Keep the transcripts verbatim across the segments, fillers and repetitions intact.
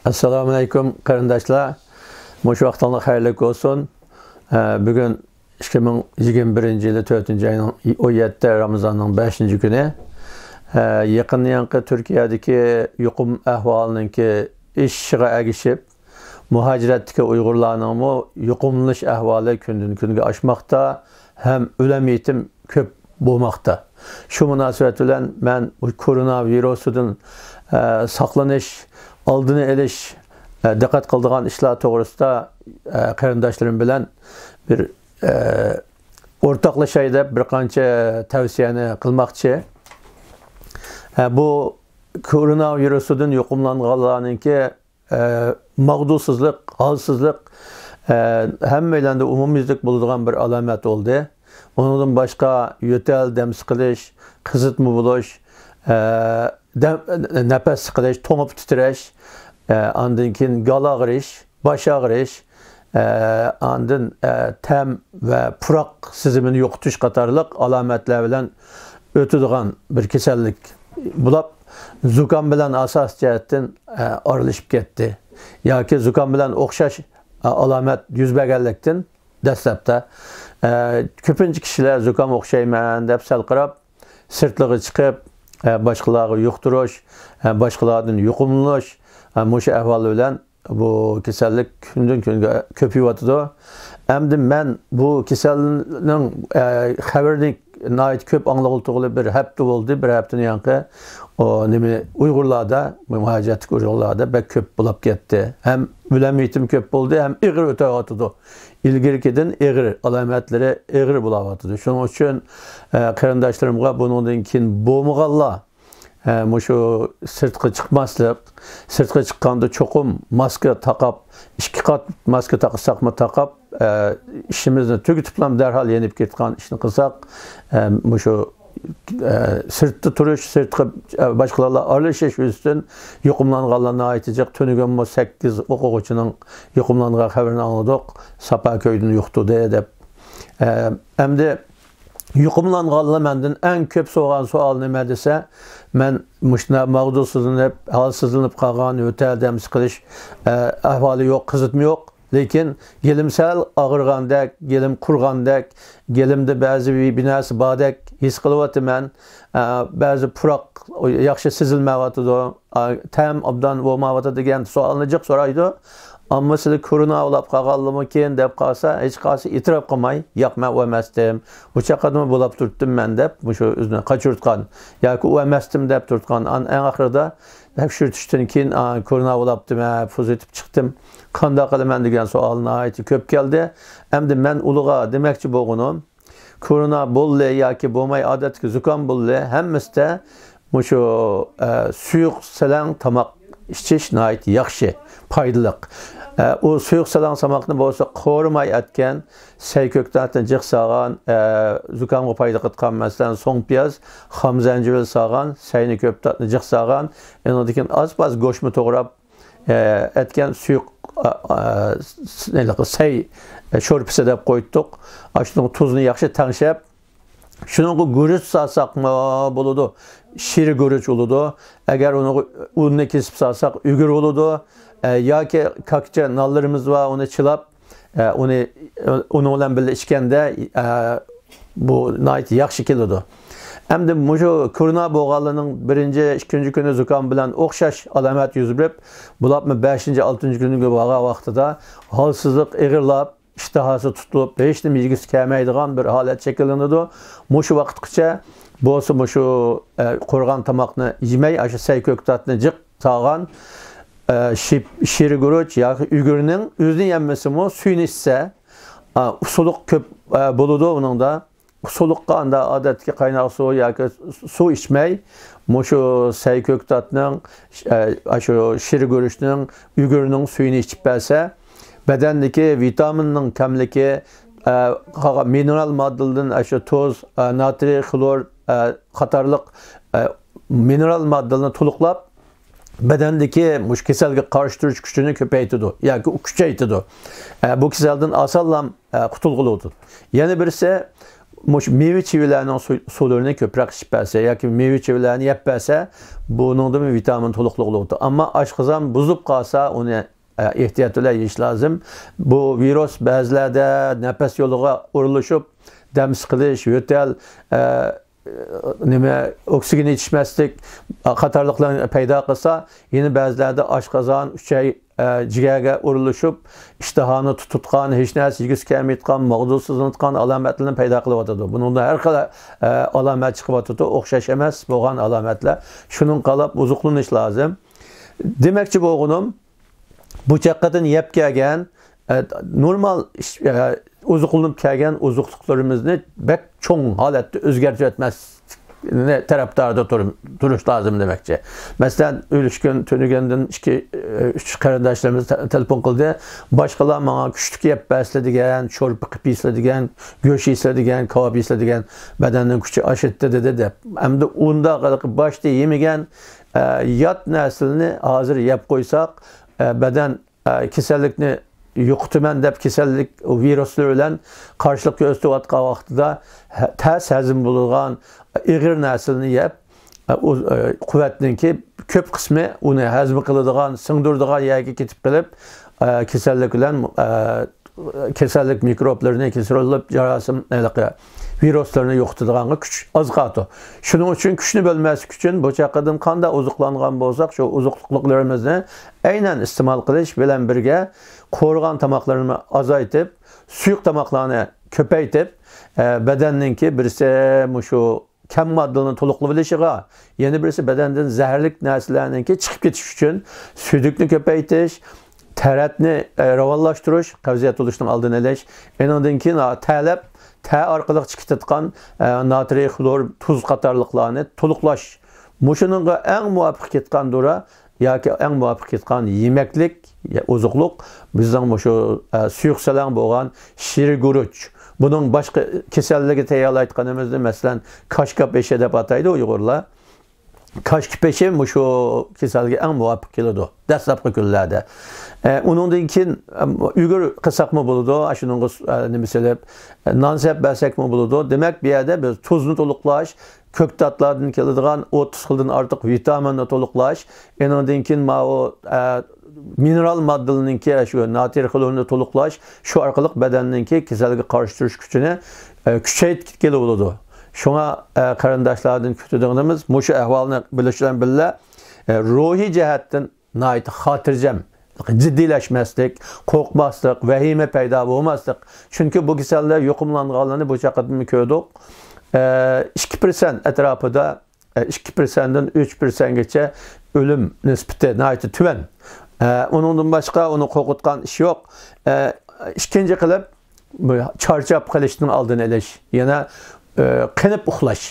ئەسسالامۇئەلەيكۇم، قېرىنداشلار. مۇشۇ ۋاقتىڭلار خەيرلىك بولسۇن. ئە، بۈگۈن ئىككى مىڭ يىگىرمە بىرىنچى يىلى تۆتىنچى ئاينىڭ ئون يەتتە، رامىزاننىڭ بەشىنچى كۈنى. ئە، يېقىندىن يېقىنقى تۈركىيەدىكى يۇقۇم ئەھۋالىنىڭكى ئېشىشىغا ئەگىشىپ، مۇھاجىرەتتىكى ئۇيغۇرلارنىڭمۇ يۇقۇملىنىش ئەھۋالى كۈندىن كۈنگە ئاشماقتا ھەم ئۆلەم يېتىم كۆپ بولماقتا. شۇ مۇناسىۋەت بىلەن مەن بۇ كورونا ۋىرۇسىدىن، ئە، ساقلىنىش، ئالدىنى ئېلىش، ئە، دىققەت قىلىدىغان ئىشلار توغرىسىدا، ئە، قېرىنداشلىرىم بىلەن بىر، ئە، ئورتاقلىشاي دەپ بىر قانچە تەۋسىيەنى قىلماقچى. ئە، بۇ كورونا ۋىرۇسىدىن يۇقۇملانغانلارنىڭكى ئە، ماغدۇرسىزلىق، ھالسىزلىق، ئە، ھەممەيلەندە ئومۇميۈزلۈك بولىدىغان بىر ئالامەت بولدى. ئۇنىڭدىن باشقا يۆتەل، دەم سىقىلىش، قىزىتما بولۇش، ئە، دەم، نەپەس سىقىلىش، توڭۇپ تىترەش، ئە، ئاندىن كېيىن گال ئاغرىش، باش ئاغرىش، ئە، ئاندىن، ئە، تەم ۋە پۇراق سېزىمىنى يوقىتىش قاتارلىق ئالامەتلەر بىلەن ئۆتىدىغان بىر كېسەللىك بولۇپ، زۇكام بىلەن ئاساسىي جەھەتتىن، ئە، ئارىلىشىپ كەتتى. ياكى زۇكام بىلەن ئوخشاش، ئە، ئالامەت يۈز بەرگەنلىكتىن دەسلەپتە، ئە، كۆپىنچە كىشىلەر زۇكام ئوخشايمەن دەپ سەل قاراپ، سىرتلىقى چىقىپ، ئە، باشقىلارغا يۇقتۇرۇش، ئە، باشقىلاردىن يۇقۇملىنىش، ئە، مۇشۇ ئەھۋال بىلەن بۇ كېسەللىك كۈندىن كۈنگە كۆپىيىۋاتىدۇ. ئەمدى مەن بۇ كېسەلنىڭ، ئە، خەۋىرىنى ناھايىتى كۆپ ئاڭلىغىلى تۇرغىلى بىر ھەپتە بولدى. بىر ھەپتىنى يانقى ئۇ نېمە ئۇيغۇرلاردا، مۇھاجىرەتتىكى ئۇيغۇرلاردا بەك كۆپ بولاپ كەتتى. ھەم ئۆلەم يېتىم كۆپ بولدى، ھەم ئېغىر ئۆتۈۋاتىدۇ. ئىلگىرىكىدىن ئېغىر، ئالامەتلىرى ئېغىر بولاۋاتىدۇ. شۇنىڭ ئۈچۈن، ئە، قېرىنداشلىرىمغا بۇنىڭدىن كېيىن بولمىغانلار، ئە، مۇشۇ سىرتقا چىقماسلىق، سىرتقا چىققاندا چوقۇم ماسكا تاقاپ، ئىككى قات ماسكا تاقىساقمۇ تاقاپ، ئە، ئىشىمىزنى تۈگىتىپلا دەرھال يېنىپ كېتىدىغان ئىشنى قىلساق، ئە، مۇشۇ، ئە، سىرتتا تۇرۇش، سىرتقا، ئە، باشقىلار بىلەن ئارىلىشىش يۈزىسىدىن يۇقۇملانغانلار ناھايىتى جىق. تۈنۈگۈنمۇ سەككىز ئوقۇغۇچىنىڭ يۇقۇملانغان خەۋىرىنى ئاڭلىدۇق. ساپا كۆيدىن يۇقتۇردى دەپ. ئە، ئەمدى يۇقۇملانغانلار مەندىن ئەڭ كۆپ سورىغان سوئال نېمە دېسە، مەن مۇشۇنداق ماغدۇرسىزلىنىپ، ھالسىزلىنىپ قالغان، يۆتەل، دەم سىقىلىش، ئە، ئەھۋالى يوق، قىزىتما يوق. لېكىن گېلىم سەل ئاغرىغاندەك، گېلىم قۇرغاندەك، گېلىمدە بەزى بىر، بىر نەرسە باردەك ھېس قىلىۋاتىمەن. ئە، بەزى پۇراق ياخشى سېزىلمەيۋاتىدۇ. ئا، تەم ئوبدان بولمايۋاتىدۇ دېگەن سوئالنى جىق سورايدۇ. ئەمما سىلەر كورونا ئاۋۇلاپ قالغانلىرىمىكىن دەپ قالسا، ھېچقايسى ئېتىراپ قىلماي، ياق، مەن ئۇ ئەمەستىم، بۇ چاغدىمۇ بولاپ تۇرۇپتىم مەن دەپ، مۇشۇ ئۆزىنى قاچۇرتقان ياكى ئۇ ئەمەستىم دەپ تۇرۇتقان. ئان-، ئەڭ ئاخىرىدا تەكشۈرتۈشتىن كېيىن، ئا، كورونا ئاۋۇلاپتىمەن، پوزىتىپ چىقتىم، قانداق قىلىمەن دېگەن سوئال ناھايىتى كۆپ كەلدى. ئەمدى مەن ئۇلىغا دېمەكچى بولغىنىم، كورونا بولدى ياكى بولماي ئادەتتىكى زۇكام بولدى، ھەممىسىدە مۇشۇ، ئە، سۇيۇق سەلەڭ تاماق ئىچىش ناھايىتى ياخشى، پايدىلىق. ئە، ئۇ سۇيۇق سەلەڭ تاماقنى بولسا قورۇماي ئەتكەن، سەي كۆكتاتنى جىق سالغان، ئە، زۇكامغا پايدا قىلىدىغان، مەسىلەن، سوڭ پىياز، خام زەنجىۋىل سالغان، سەينى كۆكتاتنى جىق سالغان، ئۇنىڭدىن كېيىن ئاز-پاز گۆشمۇ توغراپ، ئە، ئەتكەن سۇيۇق، ئا، ئا، س-، نېلىقى سەي، ئە، شورپىسى دەپ قويدۇق. ئاشۇنىڭ تۇزىنى ياخشى تەڭشەپ، شۇنىڭغا گۈرۈچ سالساقمۇ بولىدۇ. شىرى گۈرۈچ بولىدۇ. ئەگەر ئۇنىڭغا ئۇننى كېسىپ سالساق ئۈگۈر بولىدۇ. ئە، ياكى كاكچە نانلىرىمىز بار، ئۇنى چىلاپ، ئە، ئۇنى، ئۇنىڭ بىلەن بىللە ئىچكەندە، ئە، بۇ ناھايىتى ياخشى كېلىدۇ. ئەمدى مۇشۇ كورونا بولغانلارنىڭ بىرىنچى، ئىككىنچى كۈنى زۇكام بىلەن ئوخشاش ئالامەت يۈز بېرىپ، بولۇپمۇ بەشىنچى، ئالتىنچى كۈنگە بارغان ۋاقتىدا ھالسىزلىق ئېغىرلاپ، ئىشتىھاسى تۇتۇلۇپ، ھېچنېمە يېگۈسى كەلمەيدىغان بىر ھالەت شەكىللىنىدۇ. مۇشۇ ۋاقىتقىچە بولسا مۇشۇ، ئە، قورۇغان تاماقنى يېمەي، ئاشۇ سەي كۆكتاتنى جىق سالغان، ئە، شىپ-، شىرى گۈرۈچ ياكى ئۈگۈرنىڭ ئۆزىنى يەممىسىمۇ سۈيىنى ئىچسە، ئا، سۇلۇق كۆپ، ئە، بولىدۇ ئۇنىڭدا. سۇلۇققا ئاندا ئادەتتىكى قايناق سۇ ياكى سۇ ئىچمەي، مۇشۇ سەي كۆكتاتنىڭ، ئە، ئاشۇ شىرى گۈرۈچنىڭ، ئۈگۈرنىڭ سۈيىنى ئىچىپ بەرسە، بەدەندىكى ۋىتامىننىڭ كەملىكى، ئە، قالغان مىنېرال ماددىلىرىدىن ئاشۇ تۇز، ئە، ناترىي خلور، ئە، قاتارلىق، ئە، مىنېرال ماددىلارنى تولۇقلاپ، بەدەندىكى مۇشۇ كېسەلگە قارشى تۇرۇش كۈچىنى كۆپەيتىدۇ ياكى كۈچەيتىدۇ. ئە، بۇ كېسەلدىن ئاسانلا، ئە، قۇتۇلغىلى بولىدۇ. يەنە بىرسى، مۇشۇ مېۋە چىۋىلەرنىڭ سۇ-، سۇلىرىنى كۆپرەك ئىچىپ بەرسە ياكى مېۋە چىۋىلەرنى يەپ بەرسە، بۇنىڭدىمۇ ۋىتامىن تولۇقلۇق بولىدۇ. ئەمما ئاشقازان بۇزۇپ قالسا، ئۇنى، ئە، ئېھتىيات بىلەن يېيىش لازىم. بۇ ۋىرۇس بەزىلەردە نەپەس يولىغا ئورۇنلىشىپ، دەم سىقىلىش، يۆتەل، ئە، نېمە، ئوكسىگېن يېتىشمەسلىك قاتارلىقلارنى پەيدا قىلسا، يەنە بەزىلەردە ئاشقازان، ئۈچەي، ئە، جىگەرگە ئورۇنلىشىپ، ئىشتىھانى تۇتۇتقان، ھېچ نەرسە يېگۈسى كەلمەيدىغان، ماغدۇرسىزلىنىدىغان ئالامەتلەرنى پەيدا قىلىۋاتىدۇ. بۇنىڭدا ھەر خىل، ئە، ئالامەت چىقىۋاتىدۇ، ئوخشاش ئەمەس بولغان ئالامەتلەر. شۇنىڭغا قاراپ ئوزۇقلىنىش لازىم. دېمەكچى بولغىنىم، بۇ چاققىدىن يەپ كەلگەن، ئە، نورمال ئىش-، ئە، ئوزۇقلىنىپ كەلگەن ئوزۇقلۇقلىرىمىزنى بەك چوڭ ھالەتتە ئۆزگەرتىۋەتمەسلىكنى تەرەپدارىدا تۇر-، تۇرۇش لازىم دېمەكچى. مەسىلەن، ئۈلۈشكۈن تۈنۈگۈندىن ئىككى، ئە، ئۈچ قېرىنداشلىرىمىز تە-، تېلېفون قىلدى. باشقىلار ماڭا كۈچلۈك يەپ بەرسىلە دېگەن، شورپا قىلىپ يېسىلە دېگەن، گۆش يېسىلە دېگەن، كاۋاپ يېسىلە دېگەن، بەدەننىڭ كۈچى ئاشىدۇ دېدى دەپ. ئەمدى ئۇنداق باشتا يېمىگەن، ئە، يات نەرسىلەرنى ھازىر يەپ قويساق، ئە، بەدەن ئە، كېسەللىكنى يوقىتىمەن دەپ، كېسەللىك ۋىرۇسلىرى بىلەن قارشىلىق كۆرسىتىۋاتقان ۋاقتىدا ھە-، تەس ھەزىم بولىدىغان ئېغىر نەرسىلەرنى يەپ، ئە، ئۇ-، ئە، قۇۋۋەتنىڭكى كۆپ قىسمى ئۇنى ھەزىم قىلىدىغان، سىڭدۈرىدىغان يەرگە كېتىپ قېلىپ، ئە، كېسەللىك بىلەن، ئە، كېسەللىك مىكروبلىرىنى كېسىرىلىپ، جاراسىم، ھېلىقى ۋىرۇسلىرىنى يوقىتىدىغانغا كۈچ ئاز قالىدۇ. شۇنىڭ ئۈچۈن كۈچنى بۆلمەسلىك ئۈچۈن بۇ چاققىدىن قانداق ئوزۇقلانغان بولساق، شۇ ئوزۇقلۇقلىرىمىزنى ئەينەن ئىستېمال قىلىش بىلەن بىرگە قورۇغان تاماقلىرىنى ئازايتىپ، سۇيۇق تاماقلارنى كۆپەيتىپ، ئە، بەدەننىڭكى بىرسى مۇشۇ كەم ماددىلارنى تولۇقلىۋېلىشىغا، يەنە بىرسى بەدەندىن زەھەرلىك نەرسىلەرنىڭكى چىقىپ كېتىش ئۈچۈن سۈيدۈكنى كۆپەيتىش، تەرەتنى، ئە، راۋانلاشتۇرۇش، قەۋزىيەت بولۇشنىڭ ئالدىنى ئېلىش. ئېنىڭدىن كېيىن، ھا، تەلەپ، تە ئارقىلىق چىقىپ كېتىدىغان، ئە، ناترىي خلور تۇز قاتارلىقلارنى تولۇقلاش. مۇشۇنىڭغا ئەڭ مۇۋاپىق كېتىدىغان دورا ياكى ئەڭ مۇۋاپىق كېتىدىغان يېمەكلىك، يا ئوزۇقلۇق بىزنىڭ مۇشۇ، ئە، سۇيۇق سەلەڭ بولغان شىر گۈرۈچ. بۇنىڭ باشقا كېسەللىكى تەييارلايدىغىنىمىزنى، مەسىلەن، كاشكاپ ئېشى دەپ ئاتايدۇ ئۇيغۇرلار. كاشكىپ ئېشى مۇشۇ كېسەلگە ئەڭ مۇۋاپىق كېلىدۇ دەسلەپكى كۈنلەردە. ئە، ئۇنىڭدىن كېيىن، ئە، ئۈگۈر قىلساقمۇ بولىدۇ، ئاشۇنىڭغا سۇ-، ئە، نېمە سېلىپ، ئە، نان سېلىپ بەرسەكمۇ بولىدۇ. دېمەك، بۇ يەردە بىز تۇزنى تولۇقلاش، كۆكتاتلاردىن كېلىدىغان ئوتتۇز خىلدىن ئارتۇق ۋىتامىننى تولۇقلاش، ئېنىڭدىن كېيىن ماۋۇ، ئە، مىنېرال ماددىلىرىنىڭكى شۇ ناترىي خلورنى تولۇقلاش، شۇ ئارقىلىق بەدەننىڭكى كېسەلگە قارشى تۇرۇش كۈچىنى، ئە، كۈچەيتكىلى بولىدۇ. شۇڭا، ئە، قېرىنداشلاردىن كۈتىدىغىنىمىز مۇشۇ ئەھۋالنى بىلىش بىلەن بىللە، ئە، روھىي جەھەتتىن ناھايىتى خاتىرجەم، جىددىيلەشمەسلىك، قورقماسلىق، ۋەھىمە پەيدا بولماسلىق. چۈنكى بۇ كېسەلدە يۇقۇملانغانلارنى بۇ چاققىدىمۇ كۆردۇق. ئە، ئىككى پىرسەنت ئەتراپىدا، ئە، ئىككى پىرسەنتتىن ئۈچ پىرسەنتكىچە ئۆلۈم نىسبىتى ناھايىتى تۆۋەن. ئە، ئۇنىڭدىن باشقا ئۇنى قورقۇتقان ئىش يوق. ئە، ئىككىنچى قىلىپ، بۇ چارچاپ قېلىشنىڭ ئالدىنى ئېلىش، يەنە، ئە، قېنىپ ئۇخلاش،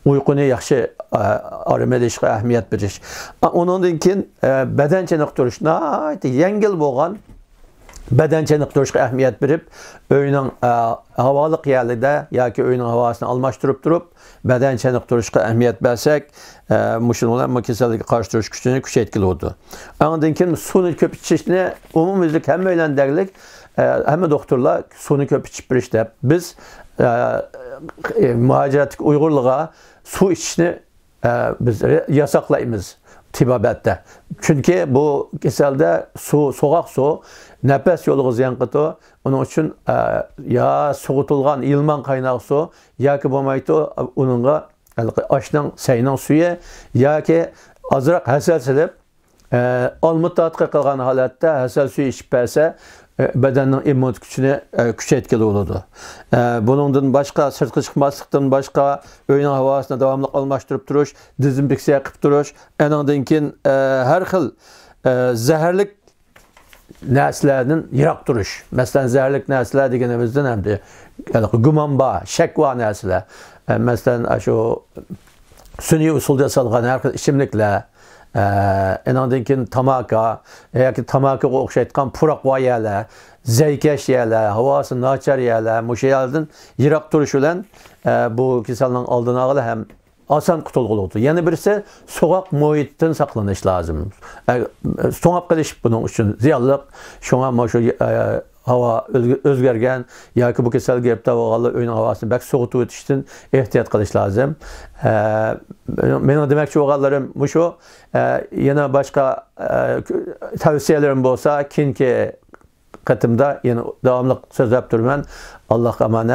ئۇيقۇنى ياخشى، ئە، ئارام ئېلىشقا ئەھمىيەت بېرىش. ئە، ئۇنىڭدىن كېيىن، ئە، بەدەن چېنىقتۇرۇش، ناھايىتى يەڭگىل بولغان بەدەن چېنىقتۇرۇشقا ئەھمىيەت بېرىپ، ئۆينىڭ، ئە، ھاۋالىق يەرلىرىدە ياكى ئۆينىڭ ھاۋاسىنى ئالماشتۇرۇپ تۇرۇپ، بەدەن چېنىقتۇرۇشقا ئەھمىيەت بەرسەك، ئە، مۇشۇنىڭ بىلەن بۇ كېسەللىككە قارشى تۇرۇش كۈچىنى كۈچەيتكىلى بولىدۇ. ئاندىن كېيىن سۇنى كۆپ ئىچىشنى ئومۇميۈزلۈك ھەممەيلەن دەگلىك، ئە، ھەممە دوختۇرلار سۇنى كۆپ ئىچىپ بېرىش دەپ، بىز، ئە، مۇھاجىرەتتىكى ئۇيغۇرلارغا سۇ ئىچىشنى، ئە، بىز رە-، ياساقلايمىز تېبابەتتە. چۈنكى بۇ كېسەلدە سۇ، سوغۇق سۇ نەپەس يولىغا زىيان قىلىدۇ. ئۇنىڭ ئۈچۈن، ئە، يا سوغۇتۇلغان يىلمان قايناق سۇ ياكى بولمايدۇ، ئۇنىڭغا ھېلىقى ئاشنىڭ، سەينىڭ سۈيى ياكى ئازراق ھەسەل سېلىپ، ئە، ئالما تاتلىقى قىلغان ھالەتتە ھەسەل سۈيى ئىچىپ بەرسە، ئە، بەدەننىڭ ئىممۇنىتېت كۈچىنى، ئە، كۈچەيتكىلى بولىدۇ. ئە، بۇنىڭدىن باشقا، سىرتقا چىقماسلىقتىن باشقا، ئۆينىڭ ھاۋاسىنى داۋاملىق ئالماشتۇرۇپ تۇرۇش، دېزىنفېكسىيە قىلىپ تۇرۇش، ئەنىڭدىن كېيىن، ئە، ھەر خىل، ئە، زەھەرلىك نەرسىلەردىن يىراق تۇرۇش. مەسىلەن، زەھەرلىك نەرسىلەر دېگىنىمىزدىن ئەمدى ھېلىقى گۇمان بار، شەك بار نەرسىلەر. ئە، مەسىلەن، ئاشۇ سۈنئىي ئۇسۇلدا ياسالغان ھەر خىل ئىچىملىكلەر، ئە، ئېنىڭدىن كېيىن تاماكا ياكى تاماكىغا ئوخشايدىغان پۇراق بار يەرلەر، زەيكەش يەرلەر، ھاۋاسى ناچار يەرلەر، مۇشۇ يەرلەردىن يىراق تۇرۇش بىلەن، ئە، بۇ كېسەلنىڭ ئالدىنى ئالغىلى ھەم ئاسان قۇتۇلغىلى بولىدۇ. يەنە بىرسى، سوغۇق مۇھىتتىن ساقلىنىش لازىم. ئە، توڭاپ قېلىش بۇنىڭ ئۈچۈن زىيانلىق. شۇڭا مانا شۇ، ئە، ھاۋا ئۆزگە-، ئۆزگەرگەن ياكى بۇ كېسەلگە گىرىپتار بولغانلار ئۆينىڭ ھاۋاسىنى بەك سوغۇتۇۋېتىشتىن ئېھتىيات قىلىش لازىم. ئە، مېنىڭ دېمەكچى بولغانلىرىم مۇشۇ. ئە، يەنە باشقا، ئە، تەۋسىيەلىرىم بولسا كېيىنكى قېتىمدا يەنە داۋاملىق سۆزلەپ تۇرىمەن. ئاللاھقا ئامانەت.